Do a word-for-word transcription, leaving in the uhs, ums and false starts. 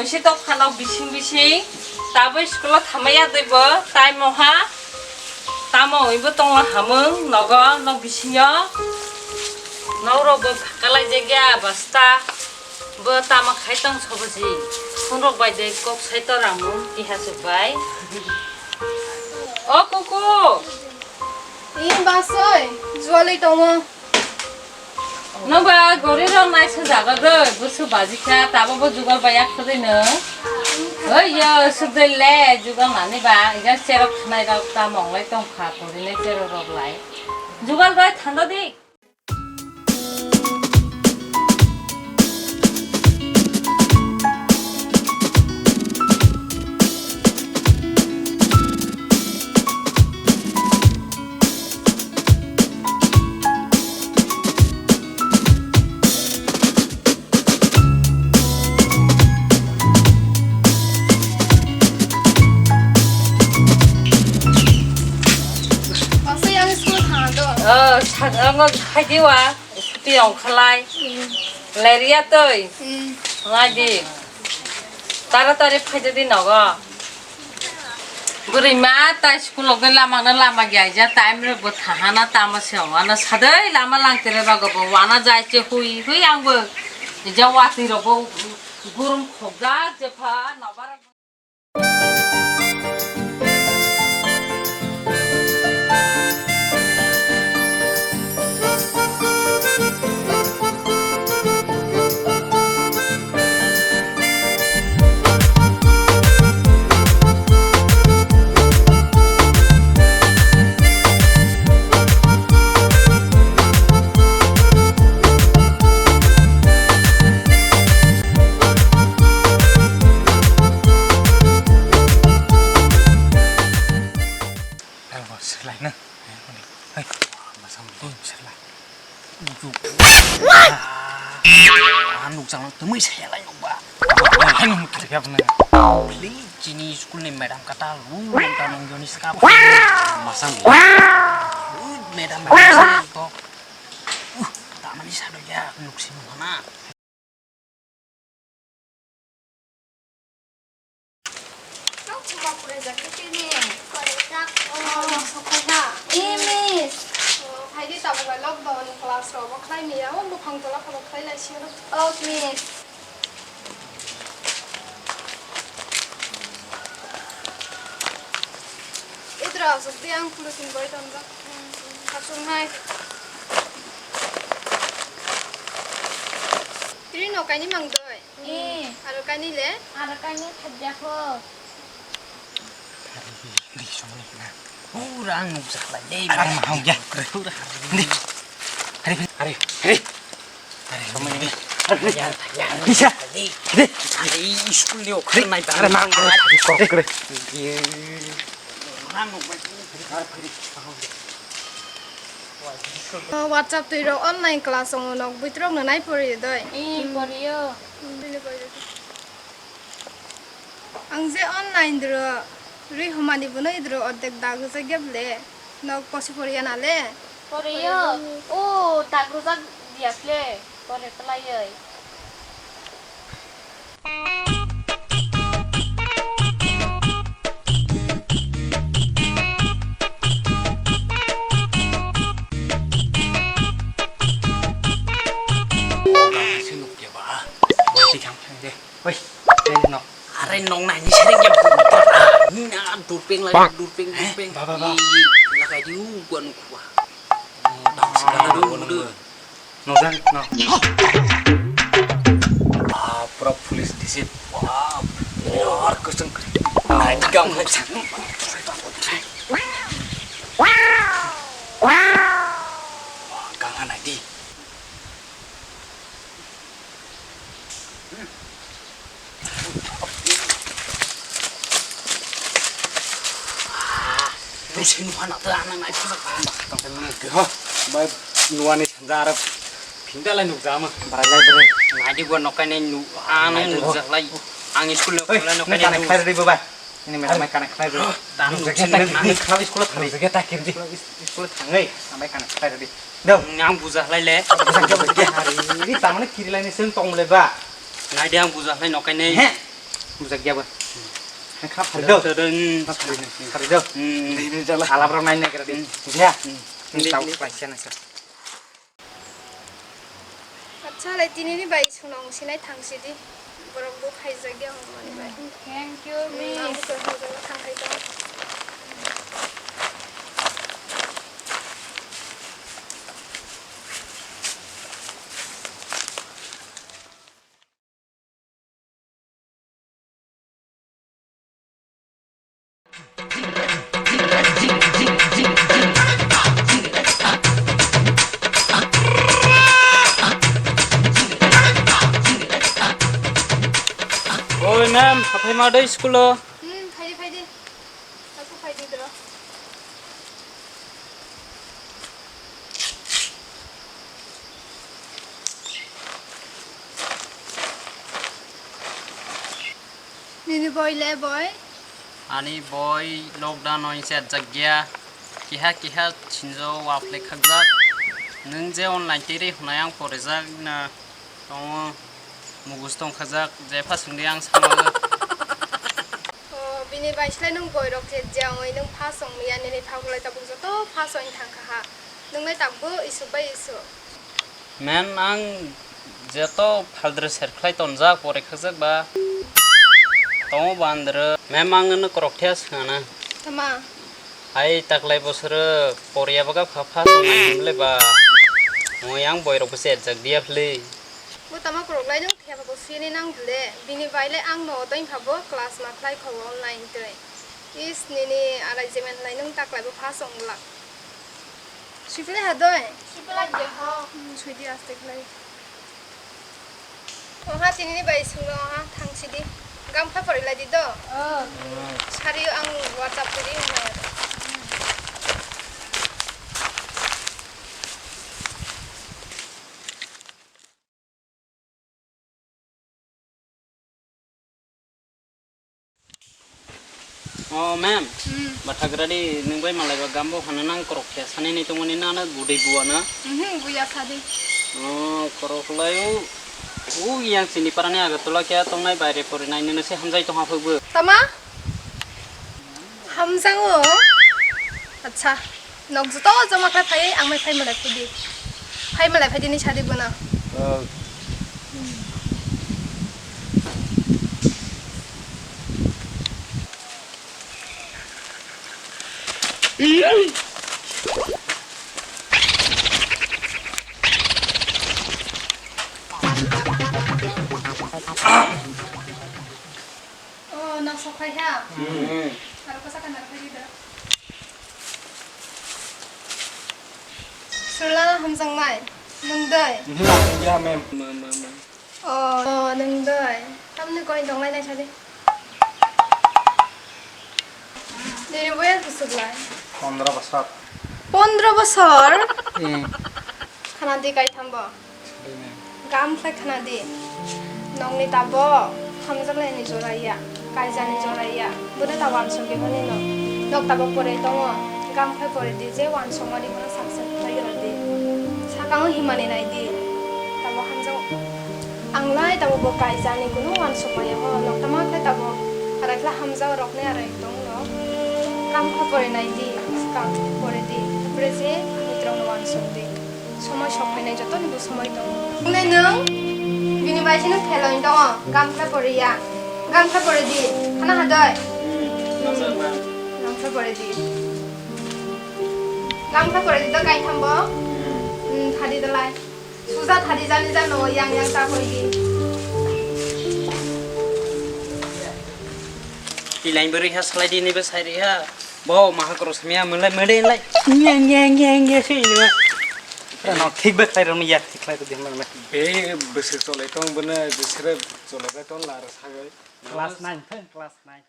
Bisi tok phano bising bising, tabuk school o thamaya dui bo, time o ha, tamo oi bo tongma hamung, nogo, nok bisingo, nok rok bo phakalai jagya, basta, bo tamo khai tong sobo si, phone rok bai de kok sai to rang mung, tiha suk bai. O kuku. Ih, basoi, jualwi tongo. Noba gori rok nai se jaga de, busu baji kha, tabo bo jugal bai yak khudui no. Oi yo, sudui le, jugal nani ba, ija cherok khnai rok ta monglai tong kha, gori nai cherok rok lai. Jugal bai thando di. Asai ang school thang do. Oh, sa-, ang khai di wa. Shuti ongkhalai. Hmm. Leria toi. Hmm. Ngai di. Tara tari phai di nogo. Bwrwi ma tai school rok lama no lama gaya ja time rok bo thahana tamo se ongana sadai lama lang tere rok bo wana jai che hui hui ang bo ja wati rok bo gurum khokjak je pha nobar. Ang bo swlaino. Hei, masang bo swlai. Ah, nukjagno twmwi selai nukba. Hai nung mukti khe aboni. Please, chini school ni madam kata lu, ta nung joni ska. Masang bo. Madam, madam to. Uh, tamani sado ya, nuksi mana. Nokthoma pore jak tei tini. Pore jak. Oh, sokaina. Eh, miss. Oh, phaidi tabuk bai lockdown ni class rok bo khlai maya, o buphang tola phano khlai lai sio. Oh, miss. Idra asuk di ang pulutin bai tonjak. Asuk nai. Tini no kaini mang doi. Eh. Aro kaini le? Aro kaini thajak ho. Di songni na. Pura ang nukjak lai dei. Are ma hong ya. Pura. Di. Are, are, are. Are songni. Are. Ya, ya. Bisa. Di. Di. Are school ni okra nai ta. Are ma hong. Di kok kre. Di. Ang nukbai. Are, are. Oh, WhatsApp twi rok online class wngo nok buitrok no nai pori doi. Eh, poriyo. Hmm, bini pori. Ang je online dro ri humani bono idro ordek dag je geble nok posi pori ana le. Poriyo. O dag rujak diya kle pore klaioi. Are nong nai ni sering ya. Ni na durpeng lai, durpeng, durpeng. Ba, ba, ba. Lakai di u gua nukwa. Dang sing lakai di u. Nojang, no. Ah, pura police disit. Wah, yar keseng. Naikam hai. Wah, kangan naidi. Bwsai nukha na ta nang nai phuru. Tongkhe nang ke ho. Bai nuani sanja aro phingda lai nukjama. Barai lai bwrwi. Nadi gua nokai nai nu, ano nukjak lai. Ang school no khlai nokai nai. Nang khlai rw bai. Ini madam mai kana khlai rw. Tam nukjak nang. Khlai school thang. Nukjak ta kirdi. School thangai. Amai kana khlai rw. Dau. Ang buja lai le. Ini tamani kiri lai ni seng tong le ba. Nadi ang buja lai nokai nai. He. Bujak ya ba. Khap khari do. Khap khari do. Hmm. Dei, dei, jala. Alap rok nai nai kara di. Hmm. Bujiya. Hmm. Tau dei. Klaisa nasa. Acha, lai tini ni bai sunong sinai thang sidi. Borok bo khaijak ya hwnmani bai. Thank you, hmm, miss. Ang bo khaijak thang khai tong. Oi, ma'am, haphai ma dei school o? Hmm, phaidi, phaidi. Aku phaidi dro. Nini boi le boi? Ani boi lockdown o hinse atjak ya. Keha keha sinjo wafle khakjak. Nwng je online tiri hwnai ang porijak na. Tongo, mugus tong khajak, je phasung di ang sama. O, bini bai slai nwng boirok je jangwi nwng phasung ya, nini phakulai tabuk joto phasung thang kha ha. Nwng nai tabuk isuk bai isuk. Ma'am, ang jeto phaldre ser khlai tonjak, pore khajak ba. Tongo bandre. Ma'am, ang nwng korok thya swngana. Tama? Hai taklai bosoro poriya baga pha pha tongnai himle ba. Mo yang boirok bwse erjak diya phli. Bo tama kwrwk lai nung phiya ba bo suyani nang bwle. Bini bai le ang no tong kha bo class ma khlai kha bo online twi. Is nini arai jemen lai nung taklai bo pha song glak. Sui philai ha doi? Sui philai de ho. Hmm, sui di aste khlai. Oha tini ni bai sung no ha thang sidi. Gam kha pori lai di do. Oh. Sari ang WhatsApp kuri hwnai. Oh, ma'am. Hmm. Bathagradi, nwng bai malai ba gambo hana nang korok khe sani ni tongmani nana gudui buana. Mhm, buya sadi. Oh, korok lai u, u yang sini parani Agartala khe tongnai baire porinai nini se hamjai tongha phagbo. Tama? Hamjango? Acha. Nok joto joma khlai phai, ang mai phai malai phudi. Phai malai phai dini sadi bono. Oh. Oh, nok sok phai ha? Hmm. Aro kosa kha narwk phai da. Sula hamjang mai, nwng doi? Mhm, ya, ma'am. Ma, ma, ma. Oh, oh, nwng doi? Tamni koi dong lai nai sadi. Nini boyar bwswk lai? Pondro bosor. Pondro bosor? Hmm. Khana di kai thambo. Gam khlai khna di. Nokni tabok hamjaknaini jora ya, kaijani jora ya. Bono ta uansukdi hwnwi no. Nok tabok pore tongo. Gam khlai pore di je uansukmani bono sak sak khlai rw di. Sakang himani nai di. Tabok hamjak. Ang lai tabok bo kaijani kunu uansukmaya ho. Nok tama khlai tabok. Arai khlai hamjak rokni arai tong no. Gam khlai pore nai di. Sakang pore di. Pore je mitrokno uansuk di. Somoi sok phainai, jotoni bo somoi tongo. Wngnai nwng, bini bai se nwng pheloi tongo, gam khe poriya. Gam khe pore di, khana hadoi. Hmm, gam khe pore di. Gam khe pore di, do kaitham bo. Hmm. Hmm, thadi dalai. Suja thadi jani jano, yang yang ta koi di. Tilain beri ha salai di ni be sai ri ha. Bo maha koro samya mele mele lai. Nge nge nge nge se ni. Pra no thik be khlai ro ni ya thik khlai ro di ma. Be bwswk cholai tong bwna bwswk cholai bai tong lar sagai. Class nine thang class nine.